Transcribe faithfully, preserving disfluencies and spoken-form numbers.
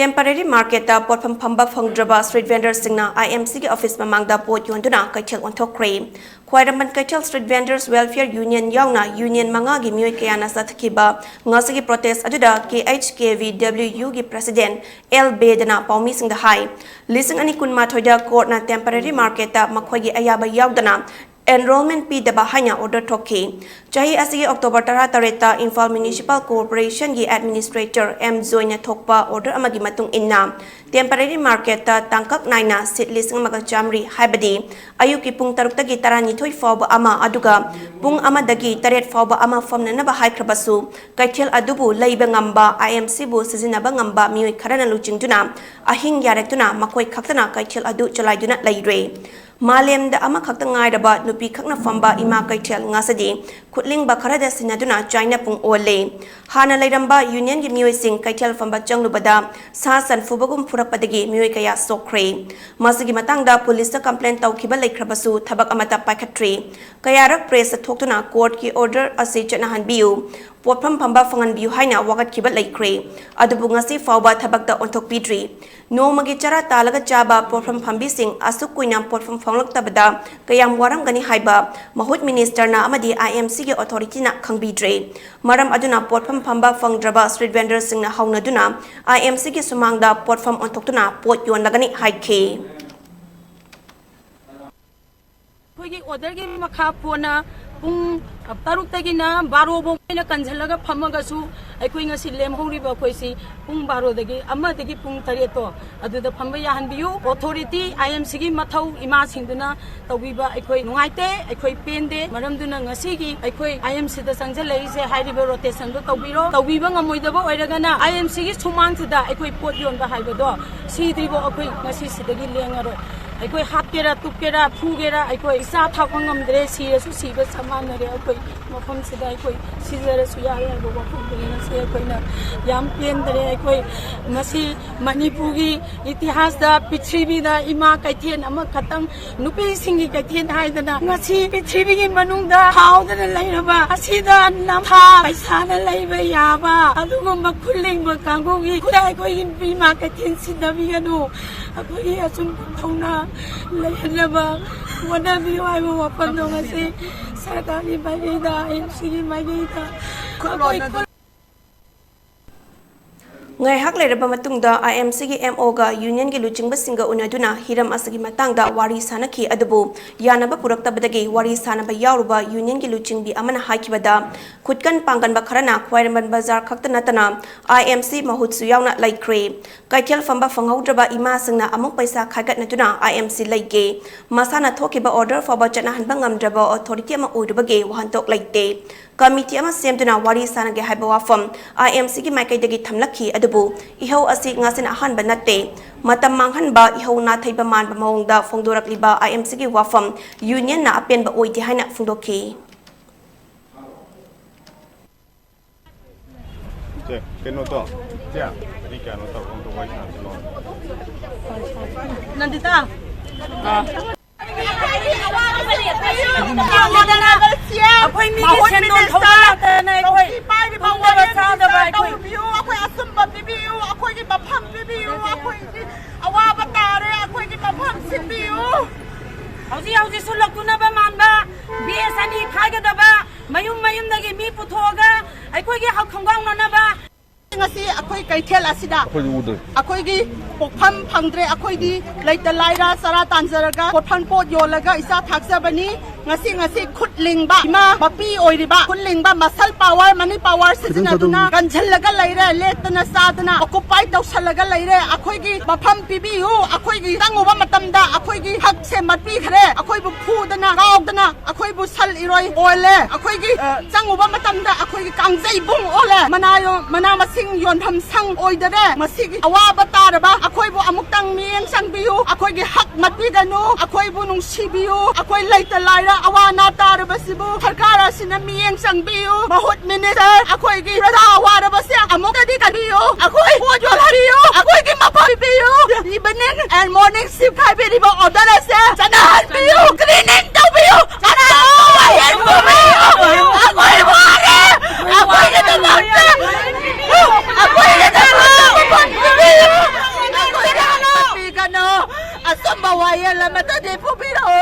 Temporary marketꯇ ꯄꯣꯠꯐꯝ ꯐꯝꯕ ꯐꯪꯗ꯭ꯔꯕ street vendorꯁꯤꯡꯅ IMCꯒꯤ office ꯃꯃꯥꯡꯗ ꯄꯣꯠ ꯌꯣꯟꯗꯨꯅ ꯀꯩꯊꯦꯜ ꯑꯣꯟꯊꯣꯛꯈ꯭ꯔꯦ꯫ ꯈ꯭ꯋꯥꯏꯔꯝꯕꯟ ꯀꯩꯊꯦꯜ street vendors welfare union ꯌꯥꯎꯅ union ꯃꯉꯥꯒꯤ ꯃꯤꯑꯣꯏ ꯀꯌꯥꯅ ꯆꯠꯊꯈꯤꯕ ꯉꯁꯤꯒꯤ protest ꯑꯗꯨꯗ KHKVWUꯒꯤ president L ꯕꯦꯗꯅ ꯄꯥꯎꯃꯤꯁꯤꯡꯗ ꯍꯥꯏ, ꯂꯤꯁꯤꯡ ꯑꯅꯤ ꯀꯨꯟꯃꯥꯊꯣꯏꯗ courtꯅ temporary marketꯇ ꯃꯈꯣꯏꯒꯤ ꯑꯌꯥꯕ ꯌꯥꯎꯗꯅ enrollment ꯄꯤꯗꯕ ꯍꯥꯏꯅ order ꯊꯣꯛꯈꯤ꯫ ꯆꯍꯤ ꯑꯁꯤꯒꯤ October ꯇꯔꯥꯇꯔꯦꯠꯇ Imphal Municipal Corporationꯒꯤ administrator M ꯖꯣꯏꯅ ꯊꯣꯛꯄ order ꯑꯃꯒꯤ ꯃꯇꯨꯡ ꯏꯟꯅ temporary marketꯇ ꯇꯥꯡꯀꯛ ꯅꯥꯏꯅ seat ꯂꯤꯁꯤꯡ ꯑꯃꯒ ꯆꯥꯃꯔꯤ, ꯍꯥꯏꯕꯗꯤ ꯑꯌꯨꯛꯀꯤ ꯄꯨꯡ ꯇꯔꯨꯛꯇꯒꯤ ꯇꯔꯥꯅꯤꯊꯣꯏ ꯐꯥꯎꯕ ꯑꯃ, ꯑꯗꯨꯒ ꯄꯨꯡ ꯑꯃꯗꯒꯤ ꯇꯔꯦꯠ ꯐꯥꯎꯕ ꯑꯃ ꯐꯝꯅꯅꯕ ꯍꯥꯏꯈ꯭ꯔꯕꯁꯨ, ꯀꯩꯊꯦꯜ ꯑꯗꯨꯕꯨ ꯂꯩꯕ ꯉꯝꯕ, IMCꯕꯨ ꯁꯤꯖꯤꯟꯅꯕ ꯉꯝꯕ ꯃꯤꯑꯣꯏ ꯈꯔꯅ ꯂꯨꯆꯤꯡꯗꯨꯅ ꯑꯍꯤꯡ ꯌꯥꯔꯦꯛꯇꯨꯅ ꯃꯈꯣꯏ ꯈꯛꯇꯅ ꯀꯩꯊꯦꯜ ꯑꯗꯨ ꯆꯂꯥꯏꯗꯨꯅ ꯂꯩꯔꯦ꯫ ꯃꯥꯂꯦꯝꯗ ꯑꯃꯈꯛꯇ ꯉꯥꯏꯔꯕ ꯅꯨꯄꯤꯈꯛꯅ ꯐꯝꯕ ꯏꯃꯥ ꯀꯩꯊꯦꯜ ꯉꯁꯤꯗꯤ ꯈꯨꯠꯂꯤꯡꯕ ꯈꯔꯗ ꯁꯤꯟꯅꯗꯨꯅ ꯆꯥꯏꯅ ꯄꯨꯡ ꯑꯣꯜꯂꯦ꯫ ꯍꯥꯟꯅ ꯂꯩꯔꯝꯕ unionꯒꯤ ꯃꯤꯑꯣꯏꯁꯤꯡ ꯀꯩꯊꯦꯜ ꯐꯝꯕ ꯆꯪꯂꯨꯕꯗ ꯁꯥ ꯁꯟ ꯐꯨꯕꯒꯨꯝ ꯐꯨꯔꯛꯄꯗꯒꯤ ꯃꯤꯑꯣꯏ ꯀꯌꯥ ꯁꯣꯛꯈ꯭ꯔꯦ꯫ ꯃꯁꯤꯒꯤ ꯃꯇꯥꯡꯗ policeꯇ complain ꯇꯧꯈꯤꯕ ꯂꯩꯈ꯭ꯔꯕꯁꯨ ꯊꯕꯛ ꯑꯃꯠꯇ ꯄꯥꯏꯈꯠꯇ꯭ꯔꯤ꯫ ꯀꯌꯥꯔꯛ pressꯇ ꯊꯣꯛꯇꯨꯅ courtꯀꯤ order ꯑꯁꯤ ꯆꯠꯅꯍꯟꯕꯤꯌꯨ, ꯄꯣꯠꯐꯝ ꯐꯝꯕ ꯐꯪꯍꯟꯕꯤꯌꯨ ꯍꯥꯏꯅ ꯋꯥꯀꯠꯈꯤꯕ ꯂꯩꯈ꯭ꯔꯦ꯫ ꯑꯗꯨꯕꯨ ꯉꯁꯤ ꯐꯥꯎꯕ ꯊꯕꯛꯇ ꯑꯣꯟꯊꯣꯛꯄꯤꯗ꯭ꯔꯤ꯫ ꯅꯣꯡꯃꯒꯤ ꯆꯔꯥ ꯇꯥꯜꯂꯒ ꯆꯥꯕ ꯄꯣꯠꯐꯝ ꯐꯝꯕꯤꯁꯤꯡ ꯑꯁꯨꯛ ꯀꯨꯏꯅ ꯄꯣꯠꯐꯝ ꯐꯪꯂꯛꯇꯕꯗ ꯀꯌꯥꯝ ꯋꯥꯔꯝꯒꯅꯤ ꯍꯥꯏꯕ ꯃꯍꯨꯠ ministerꯅ ꯑꯃꯗꯤ IMCꯒꯤ authorityꯅ ꯈꯪꯕꯤꯗ꯭ꯔꯦ꯫ ꯃꯔꯝ ꯑꯗꯨꯅ ꯄꯣꯠꯐꯝ ꯐꯝꯕ ꯐꯪꯗ꯭ꯔꯕ street vendorꯁꯤꯡꯅ ꯍꯧꯅꯗꯨꯅ IMCꯒꯤ ꯁꯨꯃꯥꯡꯗ ꯄꯣꯠꯐꯝ ꯑꯣꯟꯊꯣꯛꯇꯨꯅ ꯄꯣꯠ ꯌꯣꯟꯂꯒꯅꯤ ꯍꯥꯏꯈꯤ꯫ ꯑꯩꯈꯣꯏꯒꯤ orderꯒꯤ ꯃꯈꯥ ꯄꯣꯟꯅ ꯄꯨꯡ ꯇꯔꯨꯛꯇꯒꯤꯅ ꯕꯥꯔꯣ ꯐꯥꯎ ꯑꯩꯅ ꯀꯟꯁꯤꯜꯂꯒ ꯐꯝꯃꯒꯁꯨ ꯑꯩꯈꯣꯏ ꯉꯁꯤ ꯂꯦꯝꯍꯧꯔꯤꯕ ꯑꯩꯈꯣꯏꯁꯤ ꯄꯨꯡ ꯕꯥꯔꯣꯗꯒꯤ ꯑꯃꯗꯒꯤ ꯄꯨꯡ ꯇꯔꯦꯠꯇꯣ ꯑꯗꯨꯗ ꯐꯝꯕ ꯌꯥꯍꯟꯕꯤꯌꯨ꯫ Authority IMCꯒꯤ ꯃꯊꯧ ꯏꯃꯥꯁꯤꯡꯗꯨꯅ ꯇꯧꯕꯤꯕ ꯑꯩꯈꯣꯏ ꯅꯨꯡꯉꯥꯏꯇꯦ, ꯑꯩꯈꯣꯏ ꯄꯦꯟꯗꯦ꯫ ꯃꯔꯝꯗꯨꯅ ꯉꯁꯤꯒꯤ ꯑꯩꯈꯣꯏ IMCꯗ ꯆꯪꯁꯤꯜꯂꯛꯏꯁꯦ ꯍꯥꯏꯔꯤꯕ rotationꯗꯣ ꯇꯧꯕꯤꯔꯣ꯫ ꯇꯧꯕꯤꯕ ꯉꯝꯃꯣꯏꯗꯕ ꯑꯣꯏꯔꯒꯅ IMCꯒꯤ ꯁꯨꯃꯥꯡꯁꯤꯗ ꯑꯩꯈꯣꯏ ꯄꯣꯠ ꯌꯣꯟꯕ ꯍꯥꯏꯕꯗꯣ ꯁꯤꯗ꯭ꯔꯤꯕꯣ ꯑꯩꯈꯣꯏ ꯉꯁꯤ ꯁꯤꯗꯒꯤ ꯂꯦꯡꯉꯔꯣꯏ꯫ ꯑꯩꯈꯣꯏ ꯍꯥꯠꯀꯦꯔꯥ, ꯇꯨꯞꯀꯦꯔꯥ, ꯐꯨꯒꯦꯔꯥ, ꯑꯩꯈꯣꯏ ꯏꯆꯥ ꯊꯥꯛꯄ ꯉꯝꯗ꯭ꯔꯦ, ꯁꯤꯔꯁꯨ ꯁꯤꯕ ꯆꯞ ꯃꯥꯟꯅꯔꯦ꯫ ꯑꯩꯈꯣꯏ ꯃꯐꯝꯁꯤꯗ ꯑꯩꯈꯣꯏ ꯁꯤꯖꯔꯁꯨ ꯌꯥꯔꯦ ꯍꯥꯏꯕ ꯋꯥꯐꯝꯗꯨꯅꯤ꯫ ꯉꯁꯤ ꯑꯩꯈꯣꯏꯅ ꯌꯥꯝ ꯄꯦꯟꯗꯔꯦ꯫ ꯑꯩꯈꯣꯏ ꯃꯁꯤ ꯃꯅꯤꯄꯨꯔꯒꯤ ꯏꯇꯤꯍꯥꯁꯇ, ꯄ꯭ꯔꯤꯊꯤꯕꯤꯗ ꯏꯃꯥ ꯀꯩꯊꯦꯜ ꯑꯃꯈꯛꯇꯪ, ꯅꯨꯄꯤꯁꯤꯡꯒꯤ ꯀꯩꯊꯦꯜ ꯍꯥꯏꯗꯅ, ꯉꯁꯤ ꯄ꯭ꯔꯤꯊꯤꯕꯤꯒꯤ ꯃꯅꯨꯡꯗ ꯐꯥꯎꯗꯅ ꯂꯩꯔꯕ, ꯑꯁꯤꯗ ꯅꯝꯊꯥ ꯄꯩꯁꯥꯅ ꯂꯩꯕ ꯌꯥꯕ ꯑꯗꯨꯒꯨꯝꯕ ꯈꯨꯜ ꯂꯤꯡꯕ ꯀꯥꯡꯕꯨꯒꯤ ꯈꯨꯗꯥꯏ ꯑꯩꯈꯣꯏꯒꯤ ꯏꯃꯥ ꯀꯩꯊꯦꯜ ꯁꯤꯟꯅꯕꯤꯒꯅꯨ꯫ ꯑꯩꯈꯣꯏꯒꯤ ꯑꯆꯨꯝꯕ ꯊꯧꯅꯥ ꯂꯩꯍꯟꯅꯕ ꯍꯣꯠꯅꯕꯤꯌꯨ ꯍꯥꯏꯕ ꯋꯥꯐꯝꯗꯣ ꯉꯁꯤ ꯁꯔꯀꯥꯔꯒꯤ ꯃꯥꯏꯀꯩꯗ, ꯑꯥꯏ ꯑꯦꯝ ꯁꯤꯒꯤ ꯃꯥꯏꯀꯩꯗ ꯑꯩꯈꯣꯏ ꯉꯥꯏꯍꯥꯛ ꯂꯩꯔꯕ ꯃꯇꯨꯡꯗ ꯑꯥꯏ ꯑꯦꯝ ꯁꯤꯒꯤ ꯑꯦꯝ ꯑꯣꯒ ꯌꯨꯅꯤꯌꯟꯒꯤ ꯂꯨꯆꯤꯡꯕꯁꯤꯡꯒ ꯎꯅꯗꯨꯅ ꯍꯤꯔꯝ ꯑꯁꯤꯒꯤ ꯃꯇꯥꯡꯗ ꯋꯥꯔꯤ ꯁꯥꯅꯈꯤ꯫ ꯑꯗꯨꯕꯨ ꯌꯥꯅꯕ ꯄꯨꯔꯛꯇꯕꯗꯒꯤ ꯋꯥꯔꯤ ꯁꯥꯅꯕ ꯌꯥꯎꯔꯨꯕ ꯌꯨꯅꯤꯌꯟꯒꯤ ꯂꯨꯆꯤꯡꯕꯤ ꯑꯃꯅ ꯍꯥꯏꯈꯤꯕꯗ, ꯈꯨꯠꯀꯟ ꯄꯥꯡꯒꯟꯕ ꯈꯔꯅ ꯈ꯭ꯋꯥꯏꯔꯝꯕꯟ ꯕꯖꯥꯔ ꯈꯛꯇ ꯅꯠꯇꯅ ꯑꯥꯏ ꯑꯦꯝ ꯁꯤ ꯃꯍꯨꯠꯁꯨ ꯌꯥꯎꯅ ꯂꯩꯈ꯭ꯔꯦ꯫ ꯀꯩꯊꯦꯜ ꯐꯝꯕ ꯐꯪꯍꯧꯗ꯭ꯔꯕ ꯏꯃꯥꯁꯤꯡꯅ ꯑꯃꯨꯛ ꯄꯩꯁꯥ ꯈꯥꯏꯒꯠꯅꯗꯨꯅ ꯑꯥꯏ ꯑꯦꯝ ꯁꯤ ꯂꯩꯒꯦ꯫ ꯃꯁꯥꯅ ꯊꯣꯛꯈꯤꯕ ꯑꯣꯔꯗꯔ ꯐꯥꯎꯕ ꯆꯠꯅꯍꯟꯕ ꯉꯝꯗ꯭ꯔꯕ ꯑꯣꯊꯣꯔꯤꯇꯤ ꯑꯃ ꯑꯣꯏꯔꯨꯕꯒꯤ ꯋꯥꯍꯟꯊꯣꯛ ꯂꯩꯇꯦ꯫ ꯀꯃꯤꯇꯤ ꯑꯃ ꯁꯦꯝꯗꯨꯅ ꯋꯥꯔꯤ ꯁꯥꯅꯒꯦ ꯍꯥꯏꯕ ꯋꯥꯐꯝ ꯑꯥꯏ ꯑꯦꯝ ꯁꯤꯒꯤ ꯃꯥꯏꯀꯩꯗꯒꯤ ꯊꯝꯂꯛꯈꯤ꯫ ꯑꯗꯨꯕꯨ ꯏꯍꯧ ꯑꯁꯤ ꯉꯁꯤꯅ ꯑꯍꯥꯟꯕ ꯅꯠꯇꯦ꯫ ꯃꯇꯝ ꯃꯥꯡꯍꯟꯕ, ꯏꯍꯧ ꯅꯥꯊꯩꯕ ꯃꯥꯟꯕ ꯃꯑꯣꯡꯗ ꯐꯣꯡꯗꯣꯔꯛꯂꯤꯕ ꯑꯥꯏ ꯑꯦꯝ ꯁꯤꯒꯤ ꯋꯥꯐꯝ ꯌꯨꯅꯤꯌꯟꯅ ꯑꯄꯦꯟꯕ ꯑꯣꯏꯗꯦ ꯍꯥꯏꯅ ꯐꯣꯡꯗꯣꯛꯈꯤ꯫ ꯁꯦ, ꯀꯩꯅꯣ ꯇꯧ꯫ ꯁꯦ, ꯃꯤ ꯀꯌꯥꯅꯣ ꯇꯧꯔꯒ ꯑꯝꯇ ꯋꯥꯔꯤ ꯁꯥꯟꯅꯁꯤ ꯂꯥꯛꯑꯣ꯫ ꯅꯟꯗꯤꯇꯥ꯫ ꯑꯥ꯫ ꯑꯩꯈꯣꯏ ꯃꯤꯒꯤ ꯁꯦꯟꯗꯣꯟ ꯊꯧꯕ ꯉꯥꯛꯇꯅ ꯑꯩꯈꯣꯏ ꯇꯨꯝꯗꯕ ꯆꯥꯗꯕ ꯑꯩꯈꯣꯏ꯫ ꯇꯧꯕꯤꯌꯨ, ꯑꯩꯈꯣꯏ ꯑꯆꯨꯝꯕ ꯄꯤꯕꯤꯌꯨ, ꯑꯩꯈꯣꯏꯒꯤ ꯃꯐꯝ ꯄꯤꯕꯤꯌꯨ, ꯑꯩꯈꯣꯏꯒꯤ ꯑꯋꯥꯕ ꯇꯥꯔꯦ, ꯑꯩꯈꯣꯏꯒꯤ ꯃꯐꯝ ꯁꯤꯟꯕꯤꯌꯨ꯫ ꯍꯧꯖꯤꯛ ꯍꯧꯖꯤꯛꯁꯨ ꯂꯧꯇꯨꯅꯕ ꯃꯥꯟꯕ, ꯕꯦꯁ ꯑꯅꯤ ꯈꯥꯏꯒꯗꯕ, ꯃꯌꯨꯝ ꯃꯌꯨꯝꯗꯒꯤ ꯃꯤ ꯄꯨꯊꯣꯛꯑꯒ ꯑꯩꯈꯣꯏꯒꯤ ꯍꯛ ꯈꯣꯡꯒꯥꯎꯅꯅꯕ꯫ ꯉꯁꯤ ꯑꯩꯈꯣꯏ ꯀꯩꯊꯦꯜ ꯑꯁꯤꯗ ꯑꯩꯈꯣꯏꯗꯤ ꯎꯗ꯭ꯔꯦ꯫ ꯑꯩꯈꯣꯏꯒꯤ ꯄꯣꯛꯐꯝ ꯐꯪꯗ꯭ꯔꯦ꯫ ꯑꯩꯈꯣꯏꯗꯤ ꯂꯩꯇ ꯂꯥꯏꯔ ꯆꯔꯥ ꯇꯥꯟꯖꯔꯒ ꯄꯣꯠꯐꯝ ꯄꯣꯠ ꯌꯣꯜꯂꯒ ꯏꯆꯥ ꯊꯥꯛꯆꯕꯅꯤ꯫ ꯉꯁꯤ, ꯉꯁꯤ ꯈꯨꯠ ꯂꯤꯡꯕ ꯏꯃꯥ ꯃꯄꯤ ꯑꯣꯏꯔꯤꯕ, ꯈꯨꯠ ꯂꯤꯡꯕ ꯃꯁꯜ ꯄꯥꯋꯔ, ꯃꯅꯤ ꯄꯥꯋꯔ ꯁꯤꯖꯤꯟꯅꯗꯨꯅ ꯀꯟꯁꯤꯜꯂꯒ ꯂꯩꯔꯦ, ꯂꯦꯞꯇꯅ ꯆꯥꯗꯅ, ꯑꯣꯀꯨꯄꯥꯏ ꯇꯧꯁꯜꯂꯒ ꯂꯩꯔꯦ꯫ ꯑꯩꯈꯣꯏꯒꯤ ꯃꯐꯝ ꯄꯤꯕꯤꯌꯨ꯫ ꯑꯩꯈꯣꯏꯒꯤ ꯆꯪꯉꯨꯕ ꯃꯇꯝꯗ ꯑꯩꯈꯣꯏꯒꯤ ꯍꯛꯁꯦ ꯃꯠꯄꯤꯈ꯭ꯔꯦ꯫ ꯑꯩꯈꯣꯏꯕꯨ ꯐꯨꯗꯅ, ꯀꯥꯎꯗꯅ, ꯑꯩꯈꯣꯏꯕꯨ ꯁꯜ ꯏꯔꯣꯏ ꯑꯣꯜꯂꯦ꯫ ꯑꯩꯈꯣꯏꯒꯤ, ꯑ, ꯆꯪꯉꯨꯕ ꯃꯇꯝꯗ ꯑꯩꯈꯣꯏꯒꯤ ꯀꯥꯡꯖꯩ ꯕꯨꯡ ꯑꯣꯜꯂꯦ꯫ ꯃꯅꯥ ꯌꯣ-, ꯃꯅꯥ ꯃꯁꯤꯡ ꯌꯣꯟꯐꯝ ꯁꯪ ꯑꯣꯏꯗꯔꯦ꯫ ꯃꯁꯤꯒꯤ ꯑꯋꯥꯕ ꯇꯥꯔꯕ ꯑꯩꯈꯣꯏꯕꯨ ꯑꯃꯨꯛꯇꯪ ꯃꯤꯠꯌꯦꯡ ꯆꯪꯕꯤꯌꯨ꯫ ꯑꯩꯈꯣꯏꯒꯤ ꯍꯛ ꯃꯠꯄꯤꯒꯅꯨ꯫ ꯑꯩꯈꯣꯏꯕꯨ ꯅꯨꯡꯁꯤꯕꯤꯌꯨ꯫ ꯑꯩꯈꯣꯏ ꯂꯩꯇ ꯂꯥꯏꯔ ꯑꯋꯥ ꯑꯅꯥ ꯇꯥꯔꯕꯁꯤꯕꯨ ꯁꯔꯀꯥꯔ ꯑꯁꯤꯅ ꯃꯤꯠꯌꯦꯡ ꯆꯪꯕꯤꯌꯨ꯫ ꯃꯍꯨꯠ ꯃꯤꯅꯤꯁꯇꯔ, ꯑꯩꯈꯣꯏꯒꯤ ꯄ꯭ꯔꯖꯥ ꯑꯋꯥꯔꯕꯁꯦ ꯑꯃꯨꯛꯇꯗꯤ ꯀꯟꯕꯤꯌꯨ꯫ ꯑꯩꯈꯣꯏ ꯄꯣꯠ ꯌꯣꯜꯍꯟꯕꯤꯌꯨ꯫ ꯑꯩꯈꯣꯏꯒꯤ ꯃꯐꯝ ꯄꯤꯕꯤꯌꯨ꯫ Evening and morning shift ꯍꯥꯏꯕꯤꯔꯤꯕ order ꯑꯁꯦ ꯆꯠꯅꯍꯟꯕꯤꯌꯨ꯫ Cleaning ꯇꯧꯕꯤꯌꯨ꯫ ꯑꯆꯧꯕ ꯋꯥꯌꯦꯜ ꯄꯨꯕꯤꯌꯨ꯫ ꯑꯩꯈꯣꯏ ꯋꯥꯔꯦ꯫ ꯑꯩꯈꯣꯏꯒꯤꯗꯃꯛꯇ, ꯑꯩꯈꯣꯏꯒꯤꯗꯃꯛꯇ ꯃꯐꯝ ꯄꯤꯕꯤꯌꯨ꯫ ꯄꯤꯒꯅꯨ꯫ ꯑꯆꯨꯝꯕ ꯋꯥꯌꯦꯜ ꯑꯃꯠꯇꯗꯤ ꯄꯨꯕꯤꯔꯛꯎ꯫